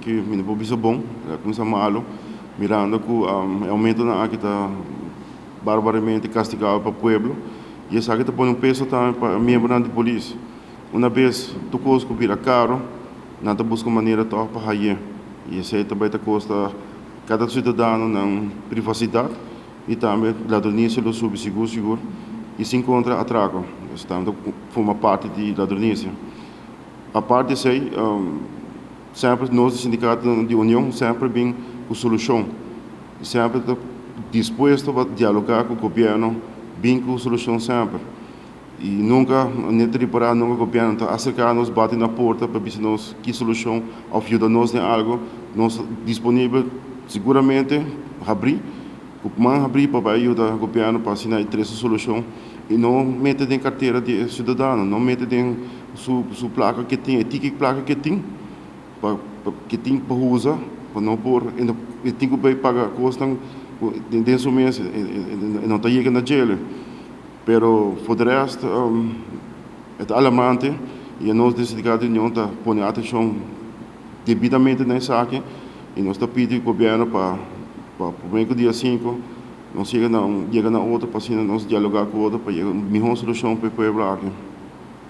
tiki, mi no por bisa bon, el a kuminsá malu, mirando ku e oumentonan aki ta barbaramente kastigabel pa pueblo i esaki ta pone un peso tambe pa e miembronan di polis. Una bes tur kos ku bira karo, nan ta buska un manera tòg pa haye i esei ta bai ta kosta kada siudadano nan privasidat i tambe ladronisia lo subi sigur sigur i sin kontra atrako. Esei tambe ta forma parti di ladronisia. Apart di esei, semper nos di sindikatonan di Union semper bin ku solushon i semper ta dispuesto pa dialogá ku gobièrnu bin ku solushon semper. I nunka, ne ta ripará nunka gobièrnu ta aserká nos, bati na porta pa bisa nos ki solushon òf yuda nos den algu. Nos ta disponibel siguramente habrí, ku man habrí pa bai yuda gobièrnu pa asina e trese solushon i no mete den kartera di e siudadano, no mete den su su plaka ke tin, e tiki plaka ke tin pa ke tin pa usa pa no por e tin ku bai paga kosnan den su mes e no ta yega na djele. Pero for de rest e ta alarmante y nos den Sindicato di Union ta pone atencion debidamente na esaki y nos ta pidi gobierno pa pa prome cu dia cinco nos yega na un yega na otro pa asina nos dialoga cu otro pa yega un miho solucion pa e pueblo aki.